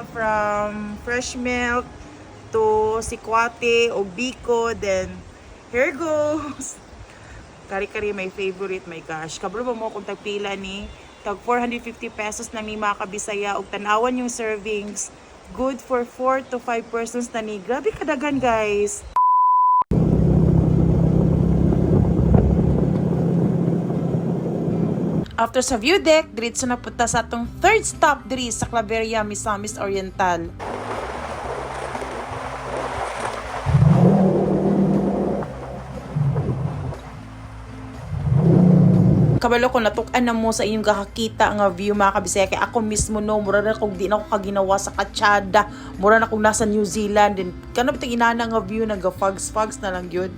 From fresh milk to sikwate o biko, then here goes. Kari-kari, my favorite, my gosh. Kabalo ba mo kung tagpila ni? Tag 450 pesos lang ni, mga kabisaya. Og tanawan yung servings. Good for 4 to 5 persons na ni. Grabe kadagan, guys. After sa view deck, diretso na punta sa atong third stop diri sa Claveria, Misamis Oriental. Kabalo ko natuk-an na mo sa inyong gakakita nga view, mga kabisaya, kay ako mismo, no, mura na kog di na ako kaginawa sa katsada, mura na kog nasa New Zealand din kano bitang inana nga view, naga fogs fogs na lang yun.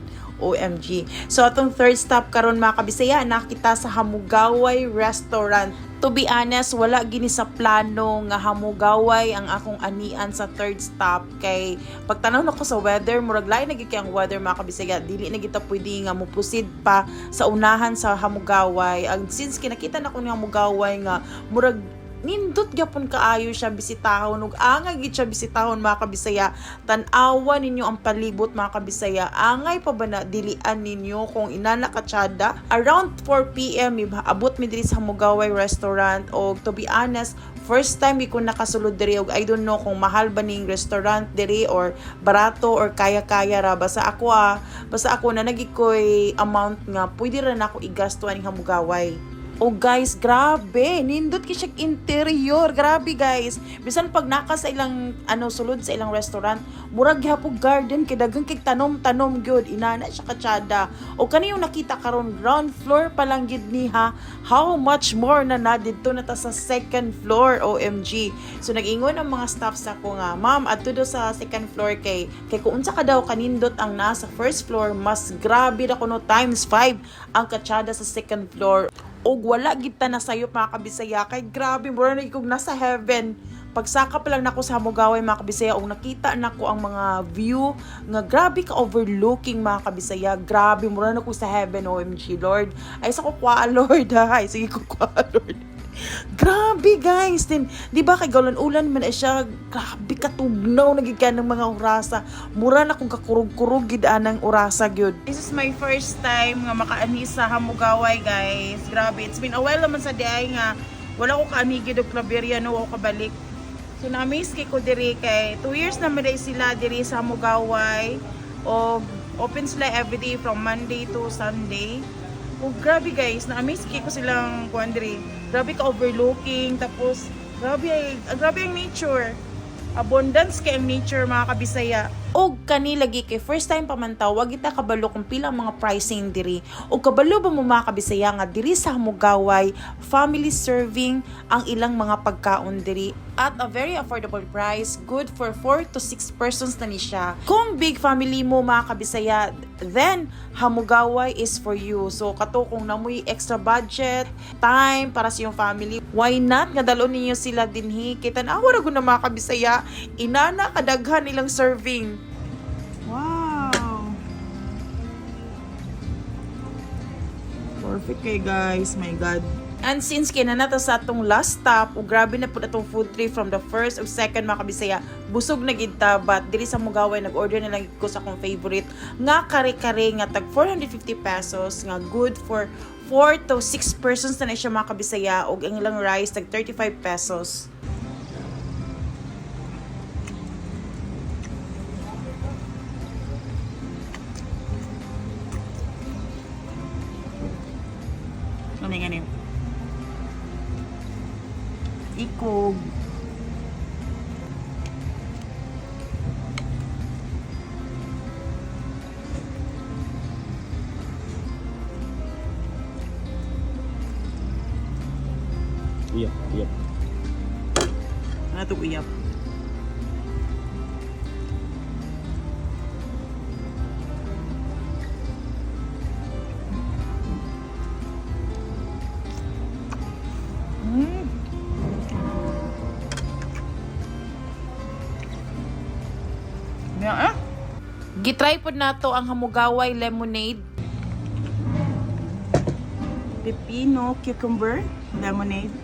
OMG. So atong third stop karon, mga kabisaya, nakita sa Hamugaway Restaurant. To be honest, wala gini sa plano nga Hamugaway ang akong anian sa third stop kay pagtanaw nako sa weather, murag lain na gyud kay ang weather, mga kabisaya, dili na kita pwede nga mo proceed pa sa unahan sa Hamugaway. Ang since kinakita nako ni Hamugaway nga murag nindot gyapon kaayo siya bisitahon ug angay gid siya bisitahon, mga kabisaya. Tan-awa ninyo ang palibot, mga kabisaya, angay pa ba na dilian ninyo kung inana katsada. Around 4 p.m. abot mi diri sa Hamugaway Restaurant og to be honest, first time ko nakasulod diri og I don't know kung mahal ba ning restaurant diri or barato or kaya-kaya ra. Basta ako, basta ako na nagikoy amount nga pwede ra nako igasto aning Hamugaway. Oh guys, grabe. Nindot kay siya interior. Grabe, guys. Bisan pag naka sa ilang ano sulod sa ilang restaurant, murag gihapon garden kay daghan kay tanom-tanom gyud. Inana siya katsada. O kani yung nakita karon, ground floor pa lang gid ni ha. How much more na na didto na ta sa second floor? OMG. So nag-ingon ang mga staff sa ko nga, "Ma'am, adto do sa second floor kay kung unsa ka daw kanindot ang nasa first floor, mas grabe ra kuno times 5 ang katsada sa second floor." Og wala gid ta nasayop, mga kabisaya, kay grabe, mura na kog nasa heaven. Pagsaka pa lang nako sa Hamugaway, mga kabisaya, og nakita nako ang mga view nga grabe ka overlooking, mga kabisaya. Grabe, mura na ko sa heaven. OMG Lord. Ay sa ko kwa Lord ha. Ay sige ko kwa Lord. Grabe, guys. Then, di ba kay galan-ulan man ay siya, grabe katugnaw na gid ka ng mga orasa. Mura na kung kakurog-kurog gid anang orasa gyud. This is my first time nga makaani sa Hamugaway, guys. Grabe, it's been a while naman sa diay nga wala ko kaani gid og Claveria, no, ako kabalik. So na-amaze kay ko diri kay 2 years na man sila diri sa Hamugaway og open sila everyday from Monday to Sunday. Oh, grabe guys, na-amaze kay ko silang kuan diri. Grabe ka overlooking, tapos grabe ay, grabe ang nature. Abundance kay ang nature, mga kabisaya. Og kani lagi kay first time pa man ta, wag kita kabalo kung pila ang mga pricing diri. Og kabalo ba mo, mga kabisaya, nga diri sa Hamugaway, family serving ang ilang mga pagkaon diri at a very affordable price, good for 4 to 6 persons na ni siya. Kung big family mo, mga kabisaya, then Hamugaway is for you. So kato kung namoy extra budget, time para sa iyong family, why not nga dalon ninyo sila dinhi? Kay tan-awa ra gud na, mga kabisaya, inana kadaghan nilang serving. Wow! Perfect kay, guys, my God. And since kay na ta sa atong last stop, ug grabe na pud atong food trip from the first ug second, mga kabisaya, busog na gid ta, but diri sa Mugaway nag-order na lang ko sa akong favorite nga kare-kare nga tag 450 pesos nga good for 4 to 6 persons na siya, mga kabisaya, ug ang ilang rice tag 35 pesos. Ano nga ni? Ikog. Uyap, uyap. Ano ito, uyap? Yeah, eh? Gitry pod nato ang Hamugaway lemonade. Pepino, cucumber, lemonade.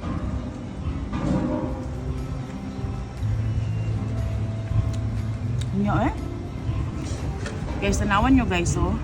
niya eh. Guys, tanawan nyo, guys, oh.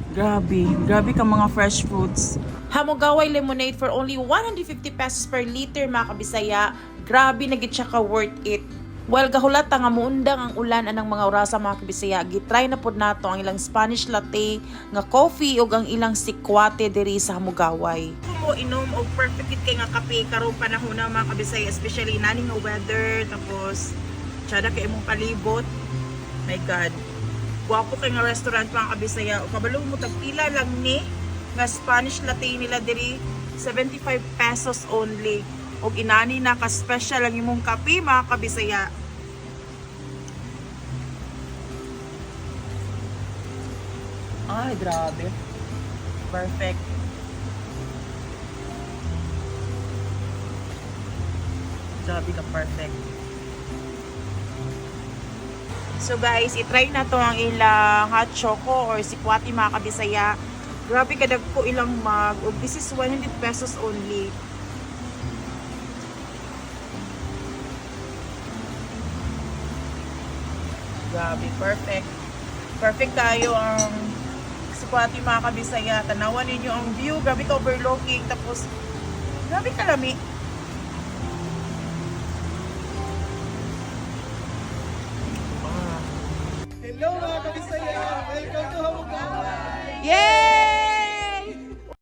Grabe, grabe ka mga fresh fruits. Hamugaway lemonade for only 150 pesos per liter, mga kabisaya. Grabe na gid siya ka worth it. While gahulata nga muundang ang ulan anang mga orasa, mga kabisaya, gitry na pod nato ang ilang Spanish latte nga coffee ug ang ilang sikwate diri sa Hamugaway. Kung mo inom og perfect gid kay nga kape karong panahon na, mga kabisaya, especially nani nga weather, tapos tsada kay imong palibot. My God. Gwapo kay nga restaurant, mga kabisaya. O kabalo mo tagpila lang ni nga Spanish latte nila diri, 75 pesos only. Og inani na ka special ang imong kape, mga kabisaya. Ay, grabe. Perfect. Grabe ka perfect. So guys, itry na to ang ilang hot choco or sikwati, mga kabisaya. Grabe kadagko ilang mug. Og this is 100 pesos only. Grabe, perfect. Perfect tayo ang sikwati, mga kabisaya. Tanawan ninyo ang view. Grabe ka overlooking. Tapos, grabe kalami.